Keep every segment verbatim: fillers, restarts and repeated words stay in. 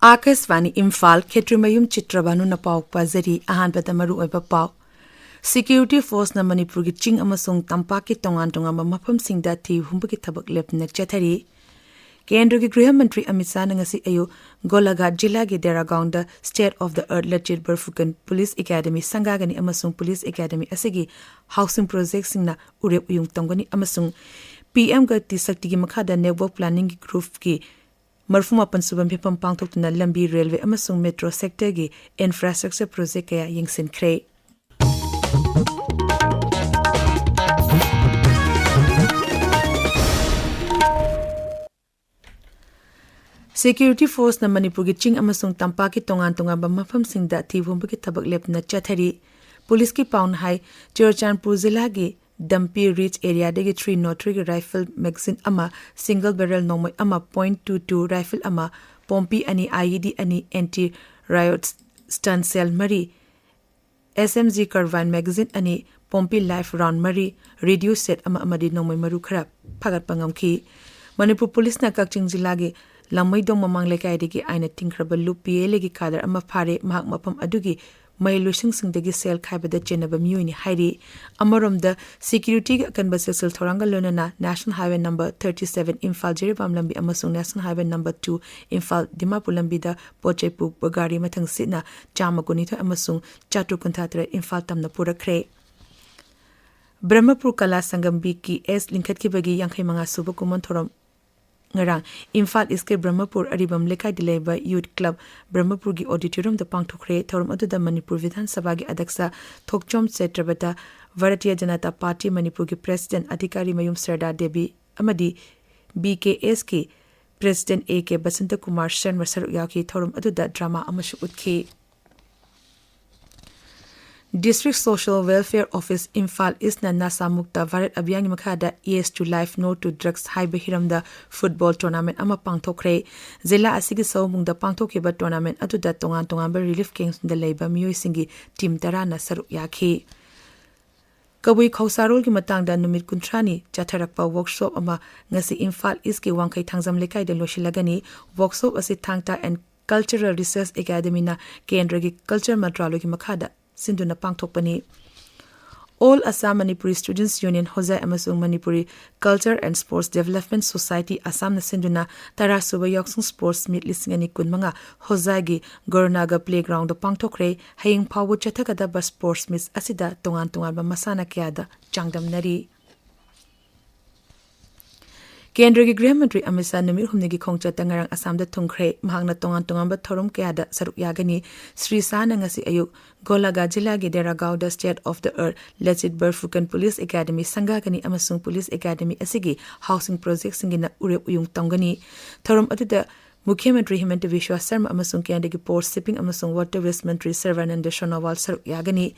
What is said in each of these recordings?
ꯑꯥꯀꯥꯁꯕꯥꯅꯤ ꯏꯝꯐꯥꯜ, ꯈꯦꯇ꯭ꯔꯤꯃꯌꯨꯝ ꯆꯤꯇ꯭ꯔꯕꯥꯅꯨꯅ ꯄꯥꯎ ꯄꯥꯖꯔꯤ꯫ ꯑꯍꯥꯟꯕꯗ ꯃꯔꯨꯑꯣꯏꯕ ꯄꯥꯎ꯫ Security Forceꯅ ꯃꯅꯤꯄꯨꯔꯒꯤ ꯆꯤꯡ ꯑꯃꯁꯨꯡ ꯇꯝꯄꯥꯛꯀꯤ ꯇꯣꯉꯥꯟ ꯇꯣꯉꯥꯟꯕ ꯃꯐꯝꯁꯤꯡꯗ ꯊꯤꯕ ꯍꯨꯝꯕꯒꯤ ꯊꯕꯛ ꯂꯦꯞꯇꯅ ꯆꯠꯊꯔꯤ꯫ ꯀꯦꯟꯗ꯭ꯔꯒꯤ ꯒ꯭ꯔꯤꯍ ꯃꯟꯇ꯭ꯔꯤ ꯑꯃꯤꯠ ꯁꯥꯍꯅ ꯉꯁꯤ ꯑꯌꯨꯛ ꯒꯣꯂꯥꯘꯥꯠ ꯖꯤꯂꯥꯒꯤ ꯗꯦꯔꯥꯒꯥꯎꯟꯗ State of the Art Lachit Borphukan Police Academy ꯁꯪꯒꯥꯒꯅꯤ ꯑꯃꯁꯨꯡ Police Academy ꯑꯁꯤꯒꯤ housing projectꯁꯤꯡꯅ ꯎꯔꯦꯞ ꯎꯌꯨꯡ ꯇꯝꯒꯅꯤ ꯑꯃꯁꯨꯡ ꯄꯤ ꯑꯦꯝ ꯒꯇꯤ ꯁꯛꯇꯤꯒꯤ ꯃꯈꯥꯗ Network Planning Groupꯀꯤ ꯃꯔꯤꯐꯨ ꯃꯥꯄꯟ ꯁꯨꯕ ꯃꯤꯐꯝ ꯄꯥꯡꯊꯣꯛꯇꯨꯅ ꯂꯝꯕꯤ, ꯔꯦꯜꯋꯦ ꯑꯃꯁꯨꯡ metro sectorꯒꯤ infrastructure project ꯀꯌꯥ ꯌꯦꯡꯁꯤꯟꯈ꯭ꯔꯦ꯫ Security Forceꯅ ꯃꯅꯤꯄꯨꯔꯒꯤ ꯆꯤꯡ ꯑꯃꯁꯨꯡ ꯇꯝꯄꯥꯛꯀꯤ ꯇꯣꯉꯥꯟ ꯇꯣꯉꯥꯟꯕ ꯃꯐꯝꯁꯤꯡꯗ ꯊꯤꯕ ꯍꯨꯝꯕꯒꯤ ꯊꯕꯛ ꯂꯦꯞꯇꯅ ꯆꯠꯊꯔꯤ꯫ ꯄꯨꯂꯤꯁꯀꯤ ꯄꯥꯎꯅ ꯍꯥꯏ, ꯆꯨꯔꯆꯥꯟꯄꯨꯔ ꯖꯤꯂꯥꯒꯤ ꯗꯝꯄꯤ ꯔꯤꯆ ꯑꯦꯔꯤꯌꯥꯗꯒꯤ three nought threeꯒꯤ rifle magazine ꯑꯃ, single barrel ꯅꯣꯡꯃꯩ ꯑꯃ, point two two rifle ꯑꯃ, ꯄꯣꯝꯄꯤ ꯑꯅꯤ, I E D ꯑꯅꯤ, anti riot stun shell ꯃꯔꯤ, S M G carbine magazine ꯑꯅꯤ, ꯄꯣꯝꯄꯤ live round ꯃꯔꯤ, radio set ꯑꯃ ꯑꯃꯗꯤ ꯅꯣꯡꯃꯩ ꯃꯔꯨ ꯈꯔ ꯐꯥꯒꯠꯄ ꯉꯝꯈꯤ꯫ ꯃꯅꯤꯄꯨꯔ ꯄꯨꯂꯤꯁꯅ ꯀꯛꯆꯤꯡ ꯖꯤꯂꯥꯒꯤ ꯂꯝꯃꯩꯗꯣꯡ ꯃꯃꯥꯡ ꯂꯩꯀꯥꯏꯗꯒꯤ ꯑꯥꯏꯟꯅ ꯊꯤꯡꯈ꯭ꯔꯕ ꯂꯨꯞ ꯄꯤ ꯑꯦꯜ ꯑꯦꯒꯤ ꯀꯥꯗꯔ ꯑꯃ ꯐꯥꯔꯦ꯫ ꯃꯍꯥꯛ ꯃꯐꯝ ꯑꯗꯨꯒꯤ ꯃꯩ ꯂꯣꯏꯁꯪꯁꯤꯡꯗꯒꯤ ꯁꯦꯜ ꯈꯥꯏꯕꯗ ꯆꯦꯟꯅꯕ ꯃꯤꯑꯣꯏꯅꯤ ꯍꯥꯏꯔꯤ꯫ ꯑꯃꯔꯣꯝꯗ, securityꯒꯤ ꯑꯀꯟꯕ ꯆꯦꯛꯁꯤꯜ ꯊꯧꯔꯥꯡꯒ ꯂꯣꯏꯅꯅ National Highway number thirty seven Imphal Jiribam ꯂꯝꯕꯤ ꯑꯃꯁꯨꯡ National Highway number two Imphal Dimapur ꯂꯝꯕꯤꯗ ꯄꯣꯠ ꯆꯩ ꯄꯨꯕ ꯒꯥꯔꯤ ꯃꯊꯪꯁꯤꯠꯅ ꯆꯥꯝꯃ ꯀꯨꯟꯅꯤꯊꯣꯏ ꯑꯃꯁꯨꯡ ꯆꯥꯇ꯭ꯔꯨꯛ ꯀꯨꯟꯊ꯭ꯔꯥ ꯇꯔꯦꯠ ꯏꯝꯐꯥꯜ ꯇꯝꯅ ꯄꯨꯔꯛꯈ꯭ꯔꯦ꯫ ꯕ꯭ꯔꯍꯃꯄꯨꯔ ꯀꯂꯥ ꯁꯪꯒꯝ B K S ꯂꯤꯡꯈꯠꯈꯤꯕꯒꯤ ꯌꯥꯡꯈꯩ ꯃꯉꯥ ꯁꯨꯕ ꯀꯨꯝꯑꯣꯟ ꯊꯧꯔꯝ ꯉꯔꯥꯡ ꯏꯝꯐꯥꯜ ꯏꯁꯀꯤ ꯕ꯭ꯔꯍꯃꯄꯨꯔ ꯑꯔꯤꯕꯝ ꯂꯩꯀꯥꯏꯗ ꯂꯩꯕ Youth Club ꯕ꯭ꯔꯍꯃꯄꯨꯔꯒꯤ auditoriumꯗ ꯄꯥꯡꯊꯣꯛꯈ꯭ꯔꯦ꯫ ꯊꯧꯔꯝ ꯑꯗꯨꯗ ꯃꯅꯤꯄꯨꯔ ꯕꯤꯙꯥꯟ ꯁꯚꯥꯒꯤ ꯑꯗꯛꯁ ꯊꯣꯛꯆꯣꯝ ꯆꯩꯇ꯭ꯔꯕꯇ, ꯚꯥꯔꯇꯤꯌ ꯖꯅꯇꯥ ꯄꯥꯔꯇꯤ ꯃꯅꯤꯄꯨꯔꯒꯤ president ꯑꯙꯤꯀꯥꯔꯤ ꯃꯌꯨꯝ ꯁꯔꯗꯥ ꯗꯦꯕꯤ ꯑꯃꯗꯤ B K Sꯀꯤ president A K Basanta Kumar Sharma ꯁꯔꯨꯛ ꯌꯥꯈꯤ꯫ ꯊꯧꯔꯝ ꯑꯗꯨꯗ drama ꯑꯃꯁꯨ ꯎꯠꯈꯤ꯫ District Social Welfare Office Imphal ꯏꯁꯅ ꯅꯁꯥ ꯃꯨꯛꯇ ꯚꯥꯔꯠ ꯑꯚꯤꯌꯥꯟꯒꯤ ꯃꯈꯥꯗ Yes to Life, No to Drugs ꯍꯥꯏꯕ ꯍꯤꯔꯝꯗ football tournament ꯑꯃ ꯄꯥꯡꯊꯣꯛꯈ꯭ꯔꯦ꯫ ꯖꯤꯂꯥ ꯑꯁꯤꯒꯤ ꯁꯑꯣꯝꯕꯨꯡꯗ ꯄꯥꯡꯊꯣꯛꯈꯤꯕ tournament ꯑꯗꯨꯗ ꯇꯣꯉꯥꯟ ꯇꯣꯉꯥꯟꯕ relief campꯁꯤꯡꯗ ꯂꯩꯕ ꯃꯤꯑꯣꯏꯁꯤꯡꯒꯤ team ꯇꯔꯥꯅ ꯁꯔꯨꯛ ꯌꯥꯈꯤ꯫ ꯀꯕꯨꯏ ꯈꯧꯁꯥꯔꯣꯜꯒꯤ ꯃꯇꯥꯡꯗ ꯅꯨꯃꯤꯠ ꯀꯨꯟꯊ꯭ꯔꯥꯅꯤ ꯆꯠꯊꯔꯛꯄ workshop ꯑꯃ ꯉꯁꯤ ꯏꯝꯐꯥꯜ ꯏꯁꯀꯤ ꯋꯥꯡꯈꯩ ꯊꯥꯡꯖꯝ ꯂꯩꯀꯥꯏꯗ ꯂꯣꯏꯁꯤꯜꯂꯒꯅꯤ꯫ Workshop ꯑꯁꯤ ꯊꯥꯡ ꯇꯥ and Cultural Research Academyꯅ ꯀꯦꯟꯗ꯭ꯔꯒꯤ ꯀꯜꯆꯔ ꯃꯟꯇ꯭ꯔꯥꯂꯣꯏꯒꯤ ꯃꯈꯥꯗ ꯁꯤꯟꯗꯨꯅ ꯄꯥꯡꯊꯣꯛꯄꯅꯤ꯫ All Assam Manipuri Students Union, ꯍꯣꯖꯥꯏ ꯑꯃꯁꯨꯡ Manipuri Culture and Sports Development Society ꯑꯁꯥꯝꯅ ꯁꯤꯟꯗꯨꯅ ꯇꯔꯥꯁꯨꯕ ꯌꯥꯎꯁꯪ ꯁ꯭ꯄꯣꯔꯠꯁ ꯃꯤꯠ ꯂꯤꯁꯤꯡ ꯑꯅꯤ ꯀꯨꯟꯃꯉꯥ ꯍꯣꯖꯥꯏꯒꯤ ꯒꯣꯔꯅꯥꯒ ꯄ꯭ꯂꯦꯒ꯭ꯔꯥꯎꯟꯗ ꯄꯥꯡꯊꯣꯛꯈ꯭ꯔꯦ꯫ ꯍꯌꯦꯡ ꯐꯥꯎꯕ ꯆꯠꯊꯒꯗꯕ ꯁ꯭ꯄꯣꯔꯠꯁ ꯃꯤꯠ ꯑꯁꯤꯗ ꯇꯣꯉꯥꯟ ꯇꯣꯉꯥꯟꯕ ꯃꯁꯥꯟꯅ ꯀꯌꯥꯗ ꯆꯥꯡꯗꯝꯅꯔꯤ꯫ ꯀꯦꯟꯗ꯭ꯔꯒꯤ ꯒ꯭ꯔꯤꯍ ꯃꯟꯇ꯭ꯔꯤ ꯑꯃꯤꯠ ꯁꯥꯍ ꯅꯨꯃꯤꯠ ꯍꯨꯝꯅꯤꯒꯤ ꯈꯣꯡꯆꯠꯇ ꯉꯔꯥꯡ ꯑꯁꯥꯝꯗ ꯊꯨꯡꯈ꯭ꯔꯦ꯫ ꯃꯍꯥꯛꯅ ꯇꯣꯉꯥꯟ ꯇꯣꯉꯥꯟꯕ ꯊꯧꯔꯝ ꯀꯌꯥꯗ ꯁꯔꯨꯛ ꯌꯥꯒꯅꯤ꯫ ꯁ꯭ꯔꯤ ꯁꯥꯍꯅ ꯉꯁꯤ ꯑꯌꯨꯛ ꯒꯣꯂꯥꯒꯥ ꯖꯤꯂꯥꯒꯤ ꯗꯦꯔꯥꯒꯥꯎꯗ State of the Art Lachit Borphukan Police Academy ꯁꯪꯒꯥꯒꯅꯤ ꯑꯃꯁꯨꯡ ꯄꯨꯂꯤꯁ ꯑꯦꯀꯥꯗꯃꯤ ꯑꯁꯤꯒꯤ ꯍꯥꯎꯁꯤꯡ ꯄ꯭ꯔꯣꯖꯦꯛꯁꯤꯡꯒꯤꯅ ꯎꯔꯦꯞ ꯎꯌꯨꯡ ꯇꯝꯒꯅꯤ꯫ ꯊꯧꯔꯝ ꯑꯗꯨꯗ ꯃꯨꯈ꯭ꯌ ꯃꯟꯇ꯭ꯔꯤ ꯍꯤꯃꯟꯇ ꯕꯤꯁ꯭ꯋꯥ ꯁꯔꯃ ꯑꯃꯁꯨꯡ ꯀꯦꯟꯗ꯭ꯔꯒꯤ ꯄꯣꯔꯠ, ꯁꯤꯞꯄꯤꯡ ꯑꯃꯁꯨꯡ ꯋꯥꯇꯔ ꯋꯦꯁ ꯃꯟꯇ꯭ꯔꯤ ꯁꯔꯕꯥꯅꯟꯗ ꯁꯣꯅꯣꯋꯥꯜ ꯁꯔꯨꯛ ꯌꯥꯒꯅꯤ꯫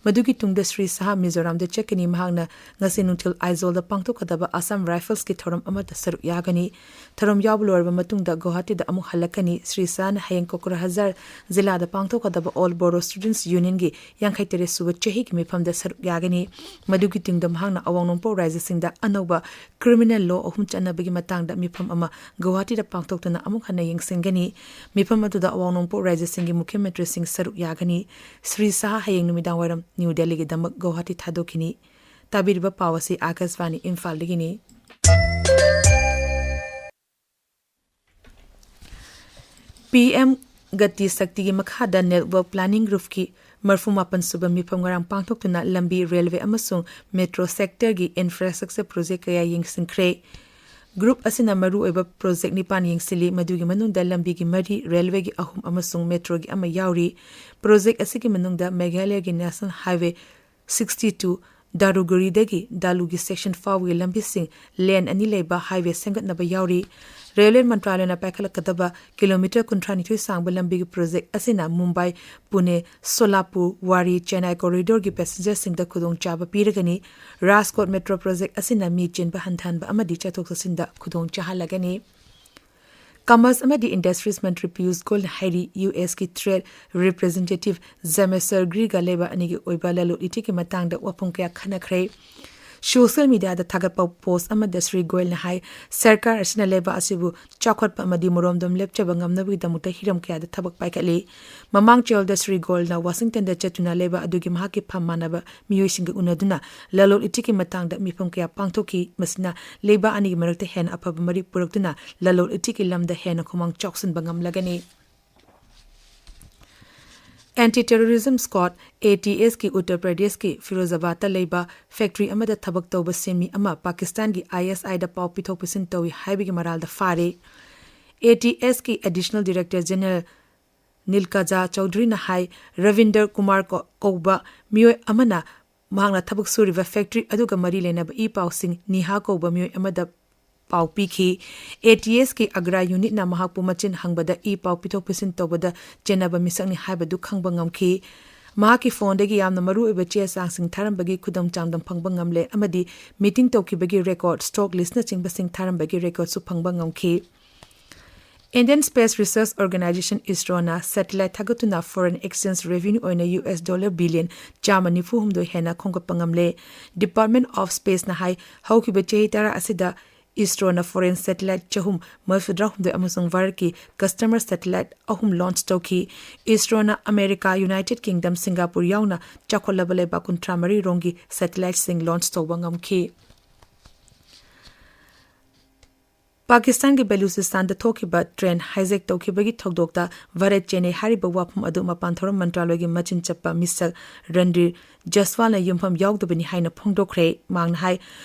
ꯃꯗꯨꯒꯤ ꯇꯨꯡꯗ ꯁ꯭ꯔꯤ ꯁꯥꯍ ꯃꯤꯖꯣꯔꯥꯝꯗ ꯆꯠꯀꯅꯤ꯫ ꯃꯍꯥꯛꯅ ꯉꯁꯤ ꯅꯨꯡꯊꯤꯜ ꯑꯥꯏꯖꯣꯜꯗ ꯄꯥꯡꯊꯣꯛꯀꯗꯕ ꯑꯁꯥꯝ ꯔꯥꯏꯐꯜꯁꯀꯤ ꯊꯧꯔꯝ ꯑꯃꯗ ꯁꯔꯨꯛ ꯌꯥꯒꯅꯤ꯫ ꯊꯧꯔꯝ ꯌꯥꯎꯕ ꯂꯣꯏꯔꯕ ꯃꯇꯨꯡꯗ ꯒꯧꯍꯥꯇꯤꯗ ꯑꯃꯨꯛ ꯍꯜꯂꯛꯀꯅꯤ꯫ ꯁ꯭ꯔꯤ ꯁꯥꯍꯅ ꯍꯌꯦꯡ ꯀꯣꯀ꯭ꯔꯥꯖꯍꯥꯔ ꯖꯤꯂꯥꯗ ꯄꯥꯡꯊꯣꯛꯀꯗꯕ All Bodo Students Unionꯒꯤ ꯌꯥꯡꯈꯩ ꯇꯔꯦꯠ ꯁꯨꯕ ꯆꯍꯤꯒꯤ ꯃꯤꯐꯝꯗ ꯁꯔꯨꯛ ꯌꯥꯒꯅꯤ꯫ ꯃꯗꯨꯒꯤ ꯇꯨꯡꯗ ꯃꯍꯥꯛꯅ ꯑꯋꯥꯡ ꯅꯣꯡꯄꯣꯛ ꯔꯥꯖ꯭ꯌꯁꯤꯡꯗ ꯑꯅꯧꯕ criminal law ꯑꯍꯨꯝ ꯆꯠꯅꯕꯒꯤ ꯃꯇꯥꯡꯗ ꯃꯤꯐꯝ ꯑꯃ ꯒꯧꯍꯥꯇꯤꯗ ꯄꯥꯡꯊꯣꯛꯇꯨꯅ ꯑꯃꯨꯛ ꯍꯟꯅ ꯌꯦꯡꯁꯤꯟꯒꯅꯤ꯫ ꯃꯤꯐꯝ ꯑꯗꯨꯗ ꯑꯋꯥꯡ ꯅꯣꯡꯄꯣꯛ ꯔꯥꯖ꯭ꯌꯁꯤꯡꯒꯤ ꯃꯨꯈ꯭ꯌ ꯃꯟꯇ꯭ꯔꯤꯁꯤꯡ ꯁꯔꯨꯛ ꯌꯥꯒꯅꯤ꯫ ꯁ꯭ꯔꯤ ꯁꯥꯍ ꯍꯌꯦꯡ ꯅꯨꯃꯤꯗꯥꯡꯋꯥꯏꯔꯝ ꯅ꯭ꯌꯨ ꯗꯦꯜꯂꯤꯒꯤꯗꯃꯛ ꯒꯧꯍꯥꯇꯤ ꯊꯥꯗꯣꯛꯈꯤꯅꯤ꯫ ꯇꯥꯕꯤꯔꯤꯕ ꯄꯥꯎ ꯑꯁꯤ ꯑꯥꯀꯥꯁꯕꯥꯅꯤ ꯏꯝꯐꯥꯜꯗꯒꯤꯅꯤ꯫ ꯄꯤ ꯑꯦꯝ ꯒꯇꯤ ꯁꯛꯇꯤꯒꯤ ꯃꯈꯥꯗ network planning groupꯀꯤ ꯃꯔꯐꯨ ꯃꯥꯄꯟ ꯁꯨꯕ ꯃꯤꯐꯝ ꯉꯔꯥꯡ ꯄꯥꯡꯊꯣꯛꯇꯨꯅ ꯂꯝꯕꯤ, ꯔꯦꯜꯋꯦ ꯑꯃꯁꯨꯡ ꯃꯦꯇ꯭ꯔꯣ ꯁꯦꯛꯇꯔꯒꯤ infrastructure project ꯀꯌꯥ ꯌꯦꯡꯁꯤꯟꯈ꯭ꯔꯦ꯫ ꯒ꯭ꯔꯨꯞ ꯑꯁꯤꯅ ꯃꯔꯨꯑꯣꯏꯕ ꯄ꯭ꯔꯣꯖꯦꯛ ꯅꯤꯄꯥꯟ ꯌꯦꯡꯁꯤꯜꯂꯤ, ꯃꯗꯨꯒꯤ ꯃꯅꯨꯡꯗ ꯂꯝꯕꯤꯒꯤ ꯃꯔꯤ, ꯔꯦꯜꯋꯦꯒꯤ ꯑꯍꯨꯝ ꯑꯃꯁꯨꯡ ꯃꯦꯇ꯭ꯔꯣꯒꯤ ꯑꯃ ꯌꯥꯎꯔꯤ꯫ ꯄ꯭ꯔꯣꯖꯦꯛ ꯑꯁꯤꯒꯤ ꯃꯅꯨꯡꯗ ꯃꯦꯘꯥꯂꯌꯒꯤ National Highway sixty two ꯗꯥꯔꯨꯒꯨꯔꯤꯗꯒꯤ ꯗꯥꯂꯨꯒꯤ section ꯐꯥꯎꯕꯒꯤ ꯂꯝꯕꯤꯁꯤꯡ, lane ꯑꯅꯤ ꯂꯩꯕ highway ꯁꯦꯝꯒꯠꯅꯕ ꯌꯥꯎꯔꯤ꯫ ꯔꯦꯜꯋꯦ ꯃꯟꯇ꯭ꯔꯥꯂꯌꯅ ꯄꯥꯏꯈꯠꯂꯛꯀꯗꯕ kilometre ꯀꯨꯟꯊ꯭ꯔꯥ ꯅꯤꯊꯣꯏ ꯁꯥꯡꯕ ꯂꯝꯕꯤꯒꯤ ꯄ꯭ꯔꯣꯖꯦꯛ ꯑꯁꯤꯅ ꯃꯨꯝꯕꯥꯏ, ꯄꯨꯅꯦ, ꯁꯣꯂꯥꯄꯨꯔ, ꯋꯥꯔꯤ, ꯆꯦꯟꯅꯥꯏ corridorꯒꯤ passengerꯁꯤꯡꯗ ꯈꯨꯗꯣꯡꯆꯥꯕ ꯄꯤꯔꯒꯅꯤ꯫ ꯔꯥꯖꯀꯣꯠ ꯃꯦꯇ꯭ꯔꯣ ꯄ꯭ꯔꯣꯖꯦꯛ ꯑꯁꯤꯅ ꯃꯤ ꯆꯤꯟꯕ ꯍꯟꯊꯍꯟꯕ ꯑꯃꯗꯤ ꯆꯠꯊꯣꯛ ꯆꯠꯁꯤꯟꯗ ꯈꯨꯗꯣꯡ ꯆꯥꯍꯜꯂꯒꯅꯤ꯫ Commerce ꯑꯃꯗꯤ Industries ꯃꯟꯇ꯭ꯔꯤ ꯄꯤꯌꯨꯁ ꯒꯣꯌꯜꯅ ꯍꯥꯏꯔꯤ, ꯌꯨ ꯑꯦꯁꯀꯤ trade representative ꯖꯦꯃꯦꯁꯔ ꯒ꯭ꯔꯤꯒ ꯂꯩꯕ ꯑꯅꯤꯒꯤ ꯑꯣꯏꯕ ꯂꯂꯣꯟ ꯏꯇꯤꯛꯀꯤ ꯃꯇꯥꯡꯗ ꯋꯥꯐꯝ ꯀꯌꯥ ꯈꯟꯅꯈ꯭ꯔꯦ꯫ ꯁꯣꯁꯤꯌꯦꯜ ꯃꯤꯗꯤꯌꯥꯗ ꯊꯥꯒꯠꯄ ꯄꯣꯁ ꯑꯃꯗ ꯁ꯭ꯔꯤ ꯒꯣꯌꯜꯅ ꯍꯥꯏ, ꯁꯔꯀꯥꯔ ꯑꯁꯤꯅ ꯂꯩꯕꯥꯛ ꯑꯁꯤꯕꯨ ꯆꯥꯎꯈꯠꯄ ꯑꯃꯗꯤ ꯃꯔꯣꯝꯗꯣꯝ ꯂꯦꯞꯆꯕ ꯉꯝꯅꯕꯒꯤꯗꯃꯛꯇ ꯍꯤꯔꯝ ꯀꯌꯥꯗ ꯊꯕꯛ ꯄꯥꯏꯈꯠꯂꯤ꯫ ꯃꯃꯥꯡ ꯆꯌꯣꯜꯗ ꯁ꯭ꯔꯤ ꯒꯣꯌꯜꯅ ꯋꯥꯁꯤꯡꯇꯟꯗ ꯆꯠꯇꯨꯅ ꯂꯩꯕꯥꯛ ꯑꯗꯨꯒꯤ ꯃꯍꯥꯛꯀꯤ ꯐꯝ ꯃꯥꯟꯅꯕ ꯃꯤꯑꯣꯏꯁꯤꯡꯒ ꯎꯅꯗꯨꯅ ꯂꯂꯣꯟ ꯏꯇꯤꯛꯀꯤ ꯃꯇꯥꯡꯗ ꯃꯤꯐꯝ ꯀꯌꯥ ꯄꯥꯡꯊꯣꯛꯈꯤ꯫ ꯃꯁꯤꯅ ꯂꯩꯕꯥꯛ ꯑꯅꯤꯒꯤ ꯃꯔꯛꯇ ꯍꯦꯟꯅ ꯑꯐꯕ ꯃꯔꯤ ꯄꯨꯔꯛꯇꯨꯅ ꯂꯂꯣꯟ ꯏꯇꯤꯛꯀꯤ ꯂꯝꯗ ꯍꯦꯟꯅ ꯈꯨꯃꯥꯡ ꯆꯥꯎꯁꯤꯟꯕ ꯉꯝꯂꯒꯅꯤ꯫ Anti terrorism squad, A T ꯑꯦꯁꯀꯤ ꯎꯠꯇꯔ ꯄ꯭ꯔꯗꯦꯁꯀꯤ ꯐꯤꯔꯣꯖꯥꯕꯥꯗꯇ ꯂꯩꯕ ꯐꯦꯛꯇꯔꯤ ꯑꯃꯗ ꯊꯕꯛ ꯇꯧꯕ ꯁꯤꯟꯃꯤ ꯑꯃ ꯄꯥꯀꯤꯁꯇꯥꯟꯒꯤ ꯑꯥꯏ ꯑꯦꯁ ꯑꯥꯏꯗ ꯄꯥꯎ ꯄꯤꯊꯣꯛ ꯄꯤꯁꯤꯟ ꯇꯧꯏ ꯍꯥꯏꯕꯒꯤ ꯃꯔꯥꯜꯗ ꯐꯥꯔꯦ꯫ ꯑꯦ ꯇꯤ ꯑꯦꯁꯀꯤ ꯑꯦꯗꯤꯁꯅꯦꯜ ꯗꯤꯔꯦꯛꯇꯔ ꯖꯦꯅꯔꯦꯜ ꯅꯤꯜꯀꯥꯖꯥ ꯆꯧꯙꯔꯤꯅ ꯍꯥꯏ, ꯔꯕꯤꯟꯗꯔ ꯀꯨꯃꯥꯔ ꯀꯧ-, ꯀꯧꯕ ꯃꯤꯑꯣꯏ ꯑꯃꯅ ꯃꯍꯥꯛꯅ ꯊꯕꯛ ꯁꯨꯔꯤꯕ ꯐꯦꯛꯇꯔꯤ ꯑꯗꯨꯒ ꯃꯔꯤ ꯂꯩꯅꯕ ꯏ ꯄꯥꯎꯁꯤꯡ ꯅꯤꯍꯥ ꯀꯧꯕ ꯃꯤꯑꯣꯏ ꯑꯃꯗ ꯄꯥꯎ ꯄꯤꯈꯤ꯫ ꯑꯦ ꯇꯤ ꯑꯦꯁꯀꯤ ꯑꯒ꯭ꯔꯥ ꯌꯨꯅꯤꯠꯅ ꯃꯍꯥꯛꯄꯨ ꯃꯆꯤꯟ ꯍꯪꯕꯗ ꯏ ꯄꯥꯎ ꯄꯤꯊꯣꯛ ꯄꯤꯁꯤꯟ ꯇꯧꯕꯗ ꯆꯦꯟꯅꯕ ꯃꯤꯁꯛꯅꯤ ꯍꯥꯏꯕꯗꯨ ꯈꯪꯕ ꯉꯝꯈꯤ꯫ ꯃꯍꯥꯛꯀꯤ ꯐꯣꯟꯗꯒꯤ ꯌꯥꯝꯅ ꯃꯔꯨꯑꯣꯏꯕ ꯆꯦ ꯆꯥꯡꯁꯤꯡ ꯊꯥꯔꯝꯕꯒꯤ ꯈꯨꯗꯝ ꯆꯥꯡꯗꯝ ꯐꯪꯕ ꯉꯝꯂꯦ ꯑꯃꯗꯤ ꯃꯤꯇꯤꯡ ꯇꯧꯈꯤꯕꯒꯤ ꯔꯦꯀꯣꯔꯗ, ꯁ꯭ꯇꯣꯛ ꯂꯤꯁ꯭ꯠꯅꯆꯤꯡꯕꯁꯤꯡ ꯊꯥꯔꯝꯕꯒꯤ ꯔꯦꯀꯣꯔꯗꯁꯨ ꯐꯪꯕ ꯉꯝꯈꯤ꯫ Indian Space Research Organization, ꯏꯁꯔꯣꯅ ꯁꯦꯇꯤꯂꯥꯏꯠ ꯊꯥꯒꯠꯇꯨꯅ ꯐꯣꯔꯦꯟ ꯑꯦꯛꯁꯆꯦꯟꯖ ꯔꯦꯚꯤꯅ꯭ꯌꯨ ꯑꯣꯏꯅ ꯌꯨ ꯑꯦꯁ ꯗꯣꯂꯔ ꯕꯤꯂꯤꯌꯟ ꯆꯥꯝꯃ ꯅꯤꯐꯨ ꯍꯨꯝꯗꯣꯏ ꯍꯦꯟꯅ ꯈꯣꯝꯒꯠꯄ ꯉꯝꯂꯦ꯫ ꯗꯤꯄꯥꯔꯠꯃꯦꯟꯠ ꯑꯣꯐ ꯁ꯭ꯄꯦꯁꯅ ꯍꯥꯏ, ꯍꯧꯈꯤꯕ ꯆꯍꯤ ꯇꯔꯥ ꯑꯁꯤꯗ ꯏꯁꯔꯣꯅ ꯐꯣꯔꯦꯟ ꯁꯦꯇꯤꯂꯥꯏꯠ ꯆꯍꯨꯝ ꯃꯔꯤꯐꯨꯇꯔꯥ ꯍꯨꯝꯗꯣꯏ ꯑꯃꯁꯨꯡ ꯚꯥꯔꯠꯀꯤ ꯀꯁꯇꯃꯔ ꯁꯦꯇꯤꯂꯥꯏꯠ ꯑꯍꯨꯝ ꯂꯣꯟꯆ ꯇꯧꯈꯤ꯫ ꯏꯁꯔꯣꯅ ꯑꯃꯦꯔꯤꯀꯥ, ꯌꯨꯅꯥꯏꯇꯦꯗ ꯀꯤꯡꯗꯝ, ꯁꯤꯡꯒꯥꯄꯨꯔ ꯌꯥꯎꯅ ꯆꯥꯎꯈꯠꯂꯕ ꯂꯩꯕꯥꯛ ꯀꯨꯟꯊ꯭ꯔꯥ ꯃꯔꯤ ꯔꯣꯝꯒꯤ ꯁꯦꯇꯤꯂꯥꯏꯠꯁꯤꯡ ꯂꯣꯟꯆ ꯇꯧꯕ ꯉꯝꯈꯤ꯫ ꯄꯥꯀꯤꯁꯇꯥꯟꯒꯤ ꯕꯦꯂꯨꯆꯤꯁꯇꯥꯟꯗ ꯊꯣꯛꯈꯤꯕ ꯇ꯭ꯔꯦꯟ ꯍꯥꯏꯖꯦꯛ ꯇꯧꯈꯤꯕꯒꯤ ꯊꯧꯗꯣꯛꯇ ꯚꯥꯔꯠ ꯆꯦꯟꯅꯩ ꯍꯥꯏꯔꯤꯕ ꯋꯥꯐꯝ ꯑꯗꯨ ꯃꯄꯥꯟ ꯊꯧꯔꯝ ꯃꯟꯇ꯭ꯔꯥꯂꯣꯏꯒꯤ ꯃꯆꯤꯟ ꯆꯠꯄ ꯃꯤꯁꯛ ꯔꯟꯗꯤꯔ ꯖꯁꯋꯥꯜꯅ ꯌꯨꯝꯐꯝ ꯌꯥꯎꯗꯕꯅꯤ ꯍꯥꯏꯅ ꯐꯣꯡꯗꯣꯛꯈ꯭ꯔꯦ꯫ ꯃꯍꯥꯛꯅ ꯍꯥꯏ,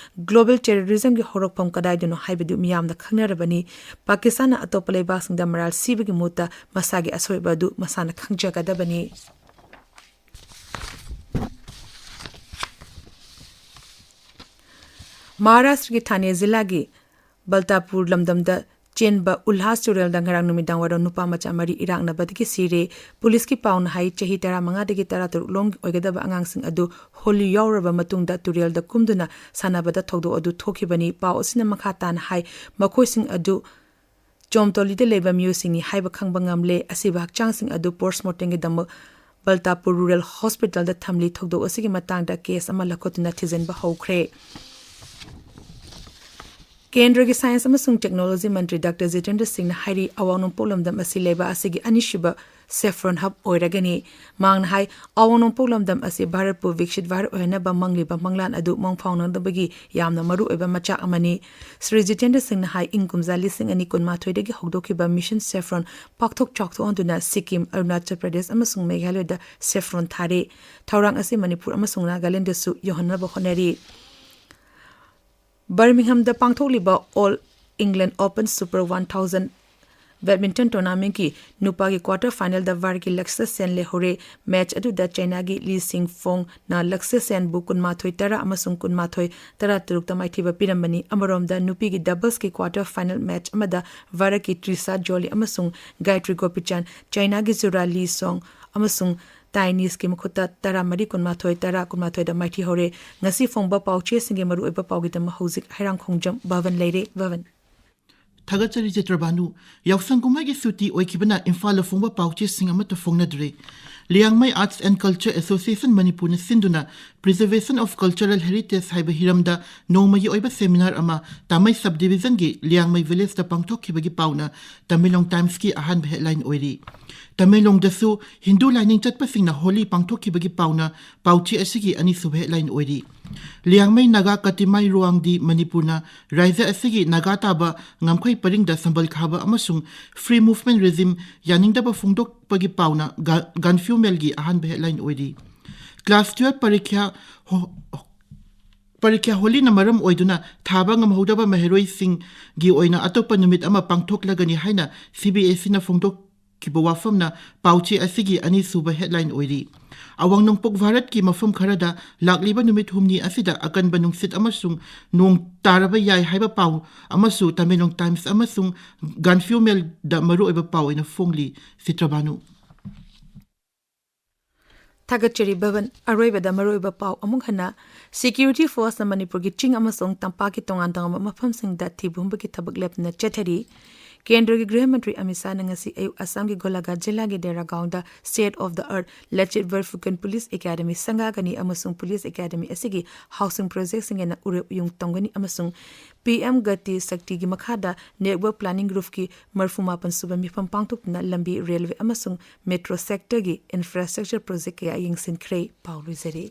ꯒ꯭ꯂꯣꯕꯦꯜ ꯇꯦꯔꯣꯔꯤꯖꯝꯒꯤ ꯍꯧꯔꯛꯐꯝ ꯀꯗꯥꯏꯗꯅꯣ ꯍꯥꯏꯕꯗꯨ ꯃꯤꯌꯥꯝꯅ ꯈꯪꯅꯔꯕꯅꯤ꯫ ꯄꯥꯀꯤꯁꯇꯥꯟꯅ ꯑꯇꯣꯞꯄ ꯂꯩꯕꯥꯛꯁꯤꯡꯗ ꯃꯔꯥꯜ ꯁꯤꯕꯒꯤ ꯃꯍꯨꯠꯇ ꯃꯁꯥꯒꯤ ꯑꯁꯣꯏꯕ ꯑꯗꯨ ꯃꯁꯥꯅ ꯈꯪꯖꯒꯗꯕꯅꯤ꯫ ꯃꯍꯥꯔꯥꯁꯇ꯭ꯔꯒꯤ ꯊꯥꯅꯦ ꯖꯤꯂꯥꯒꯤ ꯕꯜꯇꯥꯄꯨꯔ ꯂꯝꯗꯝꯗ ꯆꯦꯟꯕ ꯎꯜꯍꯥꯁ ꯇꯨꯔꯦꯜꯗ ꯉꯔꯥꯡ ꯅꯨꯃꯤꯗꯥꯡ ꯋꯥꯏꯔꯝ ꯅꯨꯄꯥ ꯃꯆꯥ ꯃꯔꯤ ꯏꯔꯥꯛꯅꯕꯗꯒꯤ ꯁꯤꯔꯦ꯫ ꯄꯨꯂꯤꯁꯀꯤ ꯄꯥꯎꯅ ꯍꯥꯏ, ꯆꯍꯤ ꯇꯔꯥꯃꯉꯥꯗꯒꯤ ꯇꯔꯥꯇꯔꯨꯛ ꯂꯣꯝꯒꯤ ꯑꯣꯏꯒꯗꯕ ꯑꯉꯥꯡꯁꯤꯡ ꯑꯗꯨ ꯍꯣꯂꯤ ꯌꯥꯎꯔꯕ ꯃꯇꯨꯡꯗ ꯇꯨꯔꯦꯜꯗ ꯀꯨꯝꯗꯨꯅ ꯁꯥꯟꯅꯕꯗ ꯊꯧꯗꯣꯛ ꯑꯗꯨ ꯊꯣꯛꯈꯤꯕꯅꯤ꯫ ꯄꯥꯎ ꯑꯁꯤꯅ ꯃꯈꯥ ꯇꯥꯅ ꯍꯥꯏ, ꯃꯈꯣꯏꯁꯤꯡ ꯑꯗꯨ ꯆꯣꯝꯇꯣꯂꯤꯗ ꯂꯩꯕ ꯃꯤꯑꯣꯏꯁꯤꯡꯅꯤ ꯍꯥꯏꯕ ꯈꯪꯕ ꯉꯝꯂꯦ꯫ ꯑꯁꯤꯕ ꯍꯛꯆꯥꯡꯁꯤꯡ ꯑꯗꯨ ꯄꯣꯁ꯭ꯠꯃꯣꯔꯇꯦꯝꯒꯤꯗꯃꯛ ꯕꯜꯇꯥꯄꯨꯔ ꯔꯨꯔꯦꯜ ꯍꯣꯁꯄꯤꯇꯥꯜꯗ ꯊꯝꯂꯤ꯫ ꯊꯧꯗꯣꯛ ꯑꯁꯤꯒꯤ ꯃꯇꯥꯡꯗ ꯀꯦꯁ ꯑꯃ ꯂꯧꯈꯠꯇꯨꯅ ꯊꯤꯖꯤꯟꯕ ꯍꯧꯈ꯭ꯔꯦ꯫ ꯀꯦꯟꯗ꯭ꯔꯒꯤ ꯁꯥꯏꯟꯁ ꯑꯃꯁꯨꯡ ꯇꯦꯛꯅꯣꯂꯣꯖꯤ ꯃꯟꯇ꯭ꯔꯤ ꯗꯥꯛꯇꯔ ꯖꯤꯇꯦꯟꯗ꯭ꯔ ꯁꯤꯡꯅ ꯍꯥꯏꯔꯤ, ꯑꯋꯥꯡ ꯅꯣꯡꯄꯣꯛ ꯂꯝꯗꯝ ꯑꯁꯤ ꯂꯩꯕꯥꯛ ꯑꯁꯤꯒꯤ ꯑꯅꯤꯁꯨꯕ saffron hub ꯑꯣꯏꯔꯒꯅꯤ꯫ ꯃꯍꯥꯛꯅ ꯍꯥꯏ, ꯑꯋꯥꯡ ꯅꯣꯡꯄꯣꯛ ꯂꯝꯗꯝ ꯑꯁꯤ ꯚꯥꯔꯠꯄꯨ ꯕꯤꯛꯁꯤꯠ ꯚꯥꯔꯠ ꯑꯣꯏꯍꯟꯅꯕ ꯃꯪꯂꯤꯕ ꯃꯪꯂꯥꯟ ꯑꯗꯨ ꯃꯪ ꯐꯥꯎꯅꯅꯕꯒꯤ ꯌꯥꯝꯅ ꯃꯔꯨꯑꯣꯏꯕ ꯃꯆꯥꯛ ꯑꯃꯅꯤ꯫ ꯁ꯭ꯔꯤ ꯖꯤꯇꯦꯟꯗ꯭ꯔ ꯁꯤꯡꯅ ꯍꯥꯏ, ꯏꯪ ꯀꯨꯝꯖꯥ ꯂꯤꯁꯤꯡ ꯑꯅꯤ ꯀꯨꯟꯃꯥꯊꯣꯏꯗꯒꯤ ꯍꯧꯗꯣꯛꯈꯤꯕ ꯃꯤꯁꯟ saffron ꯄꯥꯛꯊꯣꯛ ꯆꯥꯎꯊꯣꯛꯍꯟꯗꯨꯅ ꯁꯤꯛꯀꯤꯝ, ꯑꯔꯨꯅꯥꯆꯜ ꯄ꯭ꯔꯗꯦꯁ ꯑꯃꯁꯨꯡ ꯃꯦꯘꯥꯂꯌꯗ saffron ꯊꯥꯔꯦ꯫ ꯊꯧꯔꯥꯡ ꯑꯁꯤ ꯃꯅꯤꯄꯨꯔ ꯑꯃꯁꯨꯡ ꯅꯥꯒꯥꯂꯦꯟꯗꯁꯨ ꯌꯧꯍꯟꯅꯕ ꯍꯣꯠꯅꯔꯤ꯫ ꯕꯔꯃꯤꯡꯍꯝꯗ ꯄꯥꯡꯊꯣꯛꯂꯤꯕ All England Open Super one thousand badminton tournamentꯀꯤ ꯅꯨꯄꯥꯒꯤ quarter finalꯗ ꯚꯥꯔꯠꯀꯤ ꯂꯛꯁ꯭ꯌ ꯁꯦꯟ ꯂꯩꯍꯧꯔꯦ꯫ ꯃꯦꯆ ꯑꯗꯨꯗ ꯆꯥꯏꯅꯥꯒꯤ ꯂꯤ ꯁꯤꯡꯐꯣꯡꯅ ꯂꯛꯁ꯭ꯌ ꯁꯦꯟꯕꯨ ꯀꯨꯟꯃꯥꯊꯣꯏ ꯇꯔꯥ ꯑꯃꯁꯨꯡ ꯀꯨꯟꯃꯥꯊꯣꯏ ꯇꯔꯥ ꯇꯔꯨꯛꯇ ꯃꯥꯏꯊꯤꯕ ꯄꯤꯔꯝꯕꯅꯤ꯫ ꯑꯃꯔꯣꯝꯗ, ꯅꯨꯄꯤꯒꯤ doublesꯀꯤ quarter final match ꯑꯃꯗ ꯚꯥꯔꯠꯀꯤ ꯇ꯭ꯔꯤꯁꯥ ꯖꯣꯂꯤ ꯑꯃꯁꯨꯡ ꯒꯥꯌꯇ꯭ꯔꯤ ꯒꯣꯄꯤꯆꯥꯟ ꯆꯥꯏꯅꯥꯒꯤ ꯖꯨꯔꯥ ꯂꯤ ꯁꯣꯡ ꯑꯃꯁꯨꯡ ꯇꯥꯏꯅꯤꯁꯀꯤ ꯃꯈꯨꯠꯇ ꯇꯔꯥꯃꯔꯤ ꯀꯨꯟꯃꯥꯊꯣꯏ, ꯇꯔꯥ ꯀꯨꯟꯃꯥꯊꯣꯏꯗ ꯃꯥꯏꯊꯤ ꯍꯧꯔꯦ꯫ ꯉꯁꯤ ꯐꯣꯡꯕ ꯄꯥꯎꯆꯦꯁꯤꯡꯒꯤ ꯃꯔꯨꯑꯣꯏꯕ ꯄꯥꯎꯒꯤꯗꯃꯛ ꯍꯧꯖꯤꯛ ꯍꯩꯔꯥꯡꯈꯣꯡꯖꯝ ꯕꯕꯟ ꯂꯩꯔꯦ꯫ ꯕꯕꯟ꯫ ꯊꯥꯒꯠꯆꯔꯤ ꯆꯤꯇ꯭ꯔꯕꯥꯅꯨ꯫ ꯌꯥꯎꯁꯪ ꯀꯨꯝꯍꯩꯒꯤ ꯁꯨꯇꯤ ꯑꯣꯏꯈꯤꯕꯅ ꯏꯝꯐꯥꯜꯗ ꯐꯣꯡꯕ ꯄꯥꯎꯆꯦꯁꯤꯡ ꯑꯃꯠꯇ ꯐꯣꯡꯅꯗ꯭ꯔꯦ꯫ Liangmai Arts and Culture Association ꯃꯅꯤꯄꯨꯔꯅ ꯁꯤꯟꯗꯨꯅ Preservation of Cultural Heritage ꯍꯥꯏꯕ ꯍꯤꯔꯝꯗ ꯅꯣꯡꯃꯒꯤ ꯑꯣꯏꯕ seminar ꯑꯃ ꯇꯥꯃꯩ sub divisionꯒꯤ ꯂꯤꯌꯥꯡꯃꯩ villageꯇ ꯄꯥꯡꯊꯣꯛꯈꯤꯕꯒꯤ ꯄꯥꯎꯅ ꯇꯃꯦꯡꯂꯣꯡ Timesꯀꯤ ꯑꯍꯥꯟꯕ headline ꯑꯣꯏꯔꯤ꯫ ꯇꯃꯦꯡꯂꯣꯡꯗꯁꯨ ꯍꯤꯟꯗꯨ ꯂꯥꯏꯅꯤꯡ ꯆꯠꯄꯁꯤꯡꯅ ꯍꯣꯂꯤ ꯄꯥꯡꯊꯣꯛꯈꯤꯕꯒꯤ ꯄꯥꯎꯅ ꯄꯥꯎꯆꯦ ꯑꯁꯤꯒꯤ ꯑꯅꯤꯁꯨꯕ headline ꯑꯣꯏꯔꯤ꯫ ꯂꯤꯌꯥꯡꯃꯩ ꯅꯥꯒꯥ ꯀꯇꯤꯃꯥꯏ ꯔꯨꯋꯥꯡꯗꯤ ꯃꯅꯤꯄꯨꯔꯅ ꯔꯥꯏꯖ꯭ꯌ ꯑꯁꯤꯒꯤ ꯅꯥꯒꯥ ꯇꯥꯕ ꯉꯝꯈꯩ ꯄꯔꯤꯡꯗ ꯁꯝꯕꯜ ꯈꯥꯕ ꯑꯃꯁꯨꯡ free movement regime ꯌꯥꯅꯤꯡꯗꯕ ꯐꯣꯡꯗꯣꯛꯄꯒꯤ ꯄꯥꯎꯅ ꯒ-, ꯒꯟꯐ꯭ꯌꯨ ꯃꯦꯜꯒꯤ ꯑꯍꯥꯟꯕ headline ꯑꯣꯏꯔꯤ꯫ Class twelve ꯄꯔꯤꯈ꯭ꯌꯥ ꯍꯣ-, ꯄꯔꯤꯈ꯭ꯌꯥ ꯍꯣꯂꯤꯅ ꯃꯔꯝ ꯑꯣꯏꯗꯨꯅ ꯊꯥꯕ ꯉꯝꯍꯧꯗꯕ ꯃꯍꯩꯔꯣꯏꯁꯤꯡꯒꯤ ꯑꯣꯏꯅ ꯑꯇꯣꯞꯄ ꯅꯨꯃꯤꯠ ꯑꯃ ꯄꯥꯡꯊꯣꯛꯂꯒꯅꯤ ꯍꯥꯏꯅ CBSEꯅ ꯐꯣꯡꯗꯣꯛꯈꯤꯕ ꯋꯥꯐꯝꯅ ꯄꯥꯎꯆꯦ ꯑꯁꯤꯒꯤ ꯑꯅꯤꯁꯨꯕ headline ꯑꯣꯏꯔꯤ꯫ ꯑꯋꯥꯡ ꯅꯣꯡꯄꯣꯛ ꯚꯥꯔꯠꯀꯤ ꯃꯐꯝ ꯈꯔꯗ ꯂꯥꯛꯂꯤꯕ ꯅꯨꯃꯤꯠ ꯍꯨꯝꯅꯤ ꯑꯁꯤꯗ ꯑꯀꯟꯕ ꯅꯨꯡꯁꯤꯠ ꯑꯃꯁꯨꯡ ꯅꯣꯡ ꯇꯥꯔꯕ ꯌꯥꯏ ꯍꯥꯏꯕ ꯄꯥꯎ ꯑꯃꯁꯨ ꯇꯃꯦꯡꯂꯣꯡ Times ꯑꯃꯁꯨꯡ ꯒꯟꯐ꯭ꯌꯨ ꯃꯦꯜꯗ ꯃꯔꯨꯑꯣꯏꯕ ꯄꯥꯎ ꯑꯣꯏꯅ ꯐꯣꯡꯂꯤ꯫ ꯆꯤꯇ꯭ꯔꯕꯥꯅꯨ꯫ ꯊꯥꯒꯠꯆꯔꯤ ꯕꯕꯟ꯫ ꯑꯔꯣꯏꯕꯗ ꯃꯔꯨꯑꯣꯏꯕ ꯄꯥꯎ ꯑꯃꯨꯛ ꯍꯟꯅ꯫ Security forceꯅ ꯃꯅꯤꯄꯨꯔꯒꯤ ꯆꯤꯡ ꯑꯃꯁꯨꯡ ꯇꯝꯄꯥꯛꯀꯤ ꯇꯣꯉꯥꯟ ꯇꯣꯉꯥꯟꯕ ꯃꯐꯝꯁꯤꯡꯗ ꯊꯤꯕ ꯍꯨꯝꯕꯒꯤ ꯊꯕꯛ ꯂꯦꯞꯇꯅ ꯆꯠꯊꯔꯤ꯫ ꯀꯦꯟꯗ꯭ꯔꯒꯤ ꯒ꯭ꯔꯤꯍ ꯃꯟꯇ꯭ꯔꯤ ꯑꯃꯤꯠ ꯁꯥꯍꯅ ꯉꯁꯤ ꯑꯌꯨꯛ ꯑꯁꯥꯝꯒꯤ ꯒꯣꯂꯥꯘꯥꯠ ꯖꯤꯂꯥꯒꯤ ꯗꯦꯔꯥꯒꯥꯎꯟꯗ State of the Art Lachit Borphukan Police Academy ꯁꯪꯒꯥꯒꯅꯤ ꯑꯃꯁꯨꯡ ꯄꯨꯂꯤꯁ ꯑꯦꯀꯥꯗꯃꯤ ꯑꯁꯤꯒꯤ ꯍꯥꯎꯁꯤꯡ ꯄ꯭ꯔꯣꯖꯦꯛꯁꯤꯡ ꯑꯣꯏꯅ ꯎꯔꯦꯞ ꯎꯌꯨꯡ ꯇꯝꯒꯅꯤ ꯑꯃꯁꯨꯡ ꯄꯤ ꯑꯦꯝ ꯒꯇꯤ ꯁꯛꯇꯤꯒꯤ ꯃꯈꯥꯗ ꯅꯦꯠꯋꯔꯛ ꯄ꯭ꯂꯥꯅꯤꯡ ꯒ꯭ꯔꯨꯞꯀꯤ ꯃꯔꯤꯐꯨ ꯃꯥꯄꯟ ꯁꯨꯕ ꯃꯤꯐꯝ ꯄꯥꯡꯊꯣꯛꯇꯨꯅ ꯂꯝꯕꯤ, ꯔꯦꯜꯋꯦ ꯑꯃꯁꯨꯡ ꯃꯦꯇ꯭ꯔꯣ ꯁꯦꯛꯇꯔꯒꯤ ꯏꯟꯐ꯭ꯔꯥꯁ꯭ꯇ꯭ꯔꯛꯆꯔ ꯄ꯭ꯔꯣꯖꯦꯛ ꯀꯌꯥ ꯌꯦꯡꯁꯤꯟꯈ꯭ꯔꯦ꯫ ꯄꯥꯎ ꯂꯣꯏꯖꯔꯦ꯫